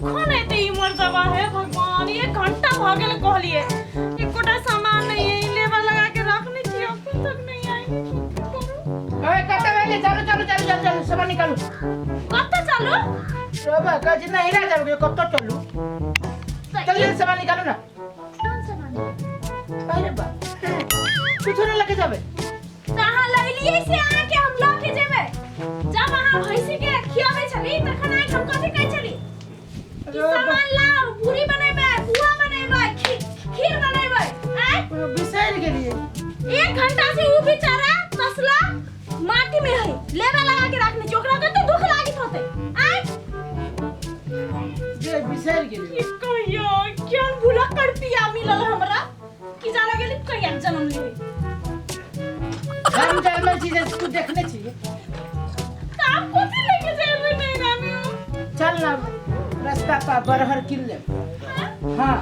कखन एतै ई मर्दबा? हे भगवान, एक घंटा भऽ गेल कहलिए, एकोटा सामान नहीं है, लेबर लगा के रखने छी, अखन तक नहीं आई। ए कत भेलै? चलू चलू चलू चलू चलू, सामान निकालू। कतऽ चलू? रोबा कहै छी नहिरा जाबके, कतऽ चलू? चलू जल्दी, सामान निकालू ना। कोन सामान? अरे बा, कुछो ना लगे जाबे। तऽ अहाँ लैलियै से अहाँके हम लऽ के जेबै? जब अहाँ भैंसी के खियाबै छली तखन अहाँके हम कथी कहै छली कि सामान लाउ, पूरी बनेबै, पुआ बनेबै, खीर बनेबै? आँय, बिसरि गेलियै। एक घंटा से ऊ बेचारा तसला माटी में है, लेबा लगा के रखने छी, ओकरा कते दुख लागत होते? आँय, जे बिसरि गेलियै। की कहियो, केहन भुलक्कड़ पिया मिलल हमरा कि जाने गेली कहिया जन्म लेबै। हम जन्मल छी जे तू देखने छी? तऽ आब कथी लेके जेबै नैहरा में? चल ना, रास्ता पर बरहर किन ले। हाँ,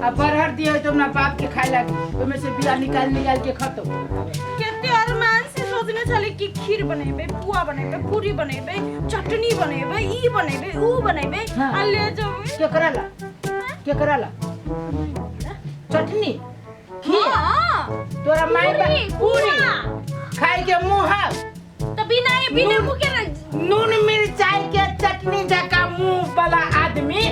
आ बरहर दियो तो अपना बाप के खाए लागी, ओहिमे से बिया निकाल निकाल के खतो। कते अरमान से सोचने छली कि खीर बनेबै, पुआ बनेबै, पूरी बनेबै, चटनी बनेबै, ई बनेबै, ऊ बनेबै। हाँ। आ ले जेबै? केकरा ला? केकरा ला चटनी खीर? हाँ। तोरा माय पूरी, पूरी पुआ। खाए के मुंह है? तऽ बिना ये बिना मुँह के न- नून मिरचाई के चटनी जका मुंह वाला आदमी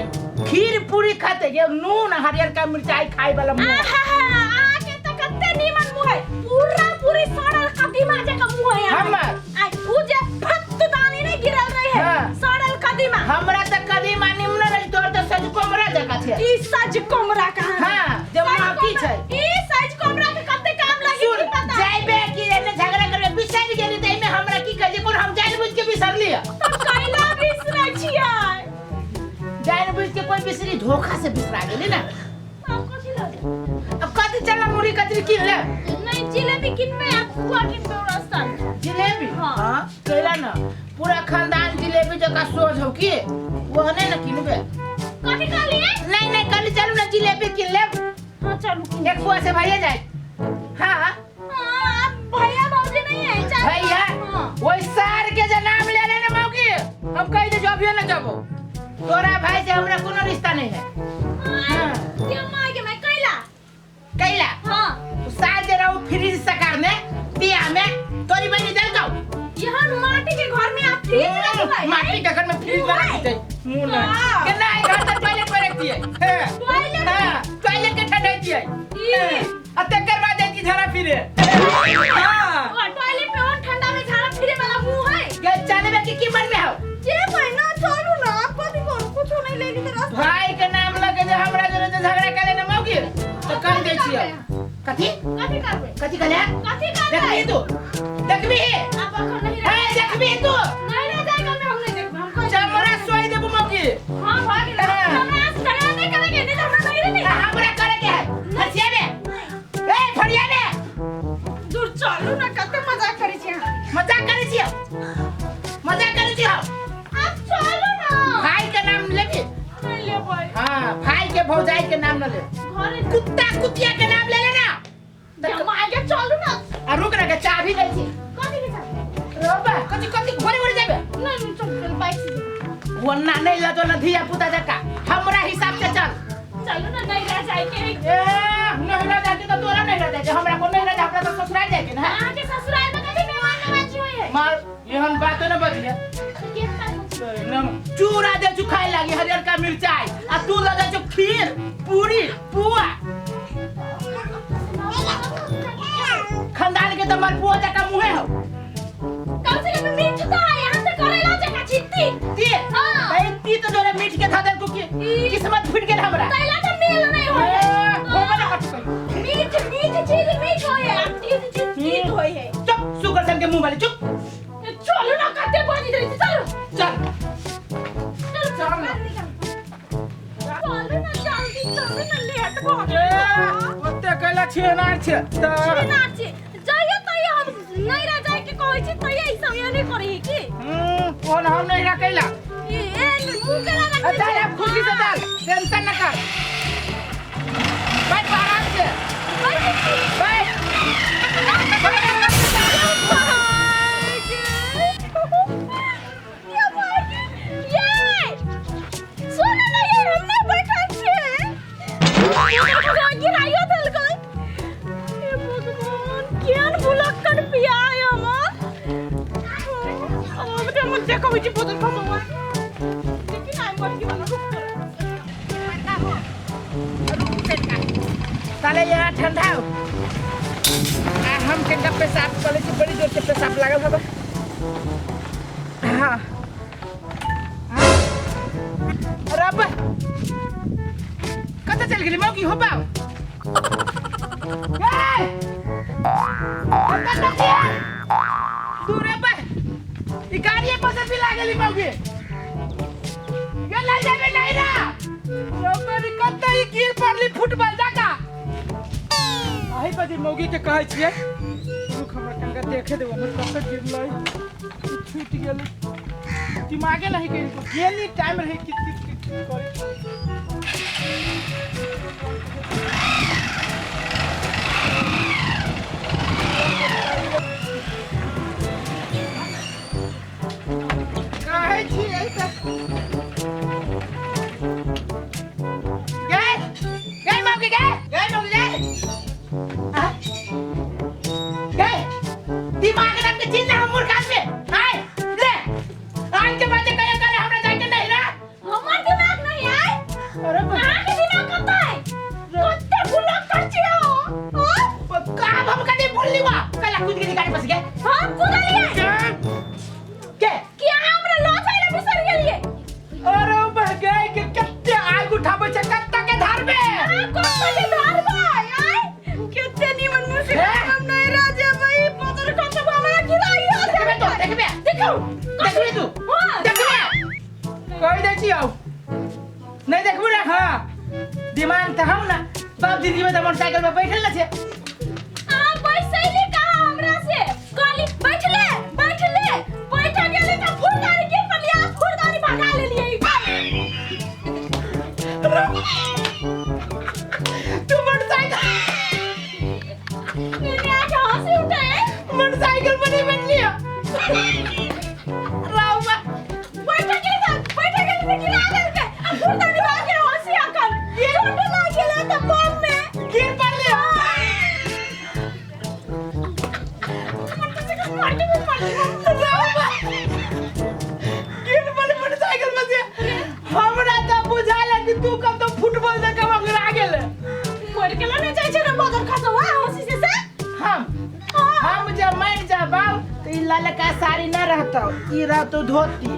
खीर पूरी खाते? ये नून हरियर का मिरचाई खाए वाला मुंह। आहा, अहाँके तऽ कते नीमन मुँह है, पूरा पूरी सड़ल कदीमा जका मुँह है अहाँके। हमर? आइ उ जे फत्त दानी नहीं गिरल रहे है। हाँ। सड़ल कदीमा। हमरा तऽ कदीमा निमन रही, तोर तऽ सज कोमरा जका छै। ई सज कोमरा कहाँ? हाँ, जे सज महकी कोमरा- छै। ई सज कोमरा के कते काम लागी सुन की पता। जाइबे कि एने झगड़ा करबे? बिसरि गेली तऽ एहिमे हमरा की कहै छै? कोन हम जानि बुझि के बिसरली है? तब कैला बिसरै छियै? जानि बुझि के कोई बिसरी? धोखा से बिसरा गेली ना। आब कथी लऽ? अब कथी? चल, मुरही कचरी कीन ले। नहीं, जिलेबी किनबे आ पुआ किनबे ओ रास्ता में। जिलेबी? हाँ। हाँ, कैला ना पूरा खानदान जिलेबी जका सोझ हो की वो नहीं ना किनबे। कथी कहलिए? नहीं नहीं, कल चलू ना, जिलेबी किन लेब। हाँ, चलू किन। एक पुआ से भैया जाए। हाँ। हाँ, अब भैया भौजी नहीं है, चल। भैया? हाँ। वही सार के जे नाम ले ले ना मौकी, हम कह दे जो अभियो ना जाबो, तोरा भाई से हमरा कोनो रिश्ता नहीं है। हाँ, क्यों मार के मैं कैला? कैला? हाँ। सार जे रहू फ्रिज सकार में बिया में तोरी बनी दल दो। यहाँ माटी के घर में आप फ्रिज रखबै? माटी के घर में फ्रिज मुँह बना देते मुंह ना। हाँ। के ना, घर से टॉयलेट पर रखती है। टॉयलेट? हां, टॉयलेट के ठंडा है। ई। आ तकर बाद जाई झाड़ा फिरे। हां। और टॉयलेट में और ठंडा में झाड़ा फिरे वाला मुंह है? के चलबे कि की मन में हो? जे भाई ना, चलू ना, आप कथी करू, कुछो नहीं लेली तो रास्ता। भाई के नाम लगे जे हमरा जोरे जे झगड़ा करे ना मौगी तो कह दे छियो। कथी? कथी करबै? कथी कहले? कथी करबै? देखबी तू, देखबी। आप अखन नहीं है रह देखबी तू। नहीं रह जाएगा में, हम नहीं देखबै, हम कह चमड़ा सोई देबू मौगी। हां, भऽ गेल। हाँ। हमरा से झगड़ा नहीं करे के, नहीं तो हमरा नहीं रहने। हमरा करे के है, फसिया में, ए फरिया में। दूर चलू ना, कते मजाक करै छी अहाँ। मजाक करे छियो, मजाक करे छियो। आप चलू ना। भाई के नाम लेबी? नहीं लेबै। हाँ, भाई के भौजाई के नाम न ले। घरे कुत्ता कुतिया के नाम ले लेना। जमाए, चलू ना। आ रुक ना के, चाबी दै छी। कथी के चाबी? रोबा, कथी कथी घोरे घोरे जाबे? नहीं नहीं, चल चल, बाइक से जेबै। वन्ना नहीं लजो न धिया पुता जका, हमरा हिसाब से चल। चलू ना, नहीं रह जाए के। ए नहीं रह जाके तो तोरा नहीं रह जाके, हमरा को नहीं रह जा, हमरा तो ससुराल जाके ना। अहाँ के ससुराल में कभी मेहमान नवाजी होय है? मार, एहन बात न बजिए। के बात? नम चूड़ा दे छु खाए लागी हरियर का मिरचाई, आ तू ल जा छु खीर पूरी पुआ। खानदान के तो मलपुआ जका मुहे हो। कम से कम मीठ तो है, यहाँ से करेला जका छित्ती। ती? हाँ। भाई, ती तो जोरे मीठ के था को की किस्मत फूट गेल हमरा। तैला तो मेल नहीं होय ए, है। होबे ना कटु कहीं। मीठ मीठ चीज मीठ होय है, आ तीत चीज तीत होय है। चुप, सुगर सन के मुंह वाले, चुप। चलू ना, कते बाजी रही छी, चलू। चल। चलू। चल ना। चलू ना, जल्दी चलू ना, लेट भऽ ए, गेल। ओते कैला छेनार छे त छिनार छी, जइयो तइयो हम नहीं रह जाए के कहै छी तइयो ई सब ये नहीं करही की। कौन हम नहीं रखेला? ई ए मुंह के ना रखने। चल, अब खुशी से चल, टेंशन न कर, बैठ आराम से बैठ। ये सुन ना। खियाबै छी भोजन खसौआ देखी ना मटकी वाला रुक ठंडा हो रुक तनिका साले यहाँ ठंडा हो आ हम कनिका पेशाब कऽ लै छी बड़ी जोर से पेशाब लागल हबे हाँ हाँ। अरे अब्बा कतऽ चलि गेली मौगी हो बाब ए! कतऽ छियै? दूरे पर ई गाड़िए पर से पिला गेली मौगी ये ले जाबे नहीं ना रबर कतऽ ई गिर पड़ली फुटबॉल जाका आही बजे मौगी के कहै छियै रुक हमरा कनिका देखे देबो हमर कतऽ गिरलै ई छूटि गेलै दिमागे नहीं गेल गेली टाइम रहे कित कित कित कित करे कहै छियै तऽ गए गए मौगी गए गए मौगी गए आ? गए दिमाग रख के चीज ना हम मूर्ख आदमी आए ले आज के बाद कहे करे हमरा जाके नहीं ना हमर दिमाग नहीं आय अरे अहाँ के दिमाग कतऽ है कते भुलक कर छियै हो हाँ? का हम कभी भूल वा कल कूद के गाड़ी बस गए हम कुदलियै के कि अहाँ हमरा लऽ जाय लए बिसरि गेलियै अरे बह गए के कते आग उठाबै छै कत्ता के धार में अहाँ कते के धारबै आय कते नीमन मुँह से हे? हम नहीं रह जेबै बदल कते हमरा गिराइयो देखबे तो देखबे देखू देखबे तू हाँ देखबे कहि दै छी आउ नहीं देखबू ना हाँ दिमाग तऽ हम ना बाप दीदी में तऽ मोटरसाइकिल पर बैठल ना छै अहाँ बैसैली कहाँ हमरा से कहली बैठले बैठले बैठ गेली तऽ फुरदानी के पलिया फुरदानी भगा लेलियै तू मोटरसाइकिल मैंने आके हंसी उठे मोटरसाइकिल पर नहीं बैठ लिया रामा बैठ गेली तऽ बैठ गेली तऽ गिरा देलकै आ फुरदानी भगा के हंसी अखन चोट लागि गेलै तऽ बम में गिर पड़ले मोटरसाइकिल मार के मार रामा गिर पड़ले मोटरसाइकिल पर से हमरा तऽ बुझायल कि तू कब तो फुटबॉल जकाँ मगरा गेल मर के नहीं जाइ छै रे बदर खसवा हंसी से से हम हम जब मर जाबौ तो ई ललका साड़ी न रहतौ ई रहतौ धोती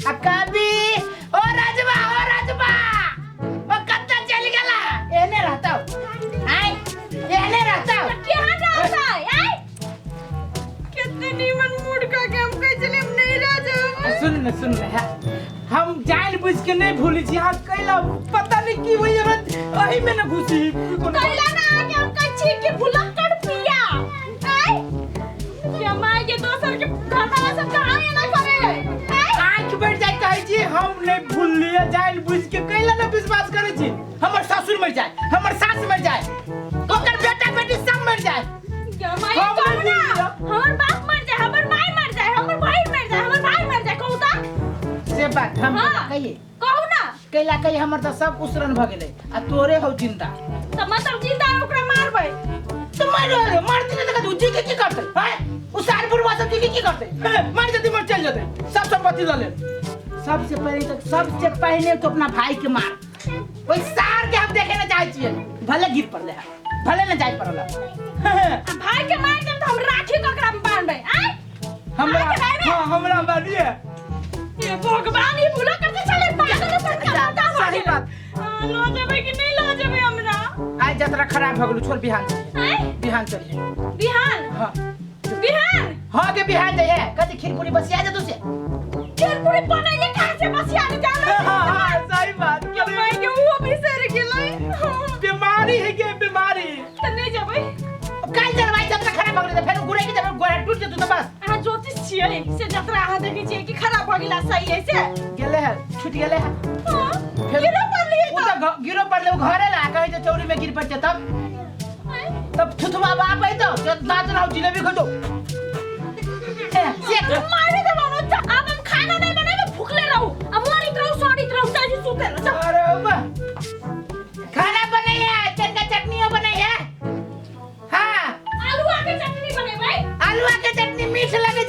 आ कभी ओ राजबा ओ राजबा ओ कत्ता चल गेला एने रहतौ आय एने रहतौ केहाँ जाता है आय कितने नीमन मूड का के हम कहै छलियै हम नहीं रह जेबै सुन न सुन न है हम जान बुझ के नहीं भूली छी हाँ कैला पता नहीं की होई हमरा एही में न घुसी कोनो कैला ना आके हम कहै छी कि भुलक्कड़ पिया आय के माय के दोसर के घरवाला सब कहाँ एना करे है आय आँख बैठ जाय कहै छी हम नहीं भूललियै जान बुझ के कैला न विश्वास करै छी हमर ससुर मर जाय हमर सास मर जाय ओकर बेटा बेटी सब मर जाय के माय हम कहू नहीं ना भूललियै। हमर बाप मर जाए हमर माय मर जाए हमर भाई मर जाए हमर भाई मर जाए कहू त से बात हम हाँ। कहिए कहू ना कैला कहिए हमर तऽ सब उसरन भऽ गेलै आ तोरे हौ जिंदा त मतलब जिंदा ओकरा मारबै तो मर रे मर दिने तऽ जी के की करतै हैं उ साल बुढ़वा सब जी के की करतै हैं, मर जतै मर चल जतै सब संपत्ति लऽ ले सबसे पहले तो सबसे पहले तो अपना भाई के मार ओहि सार के हम देखे ना चाहै छियै भले गिर पड़ले है भले ना जाय पड़ल है। आ भाई के मार देब त हम राखी ककरा में बांधबै आय हमरा अहाँके भाई में? हाँ हमरा बानिए हे भगवान ई भूला करते चले पागल सनका मोटा भऽ सही गेलै। बात। हाँ, लऽ जेबै कि नहि लऽ जेबै हमरा आइ जतरा खराब भऽ गेलौ छोड़ बिहान चलिए आँय बिहान चलिए बिहान हाँ बिहान हाँ के बिहान जाइए कथी खीर पूरी बसिया जेतौ से खीर पूरी बनैले कहाँ से बसिया जानो हाँ सही बात के माय के उहो बिसरि गेलै बीमारी है के बीमारी तऽ नहि जेबै काल्हि चलबै जतरा खराब भऽ गेलै तऽ फेर घुरै के जेबै गोरा टूट जेतौ तऽ बस अहाँ ज्योतिष छियै से जतरा अहाँ देखै छियै कि खराब भऽ गेला सही है से गेलै है छूट गेलै है हाँ, फेर- गिरो पड़लियै ओ तऽ गिरो पड़लै ओ घरे ला कहै छै चौरी में गिर पड़तै तब आँय? तब थुथुआ बाप अइतौ जे दाँत रहौ जिलेबी खैतौ ए, से मारे देबो न त आब हम खाना नहीं बनेबै भूखले रहू आ मरित रहू सड़ित रहू ताजी सुते रहू जाउ। अरे वाह खाना बनैया चनका चटनियो बनैया हाँ आलुआ के चटनी बनेबै आलुआ के चटनी मीठ लगे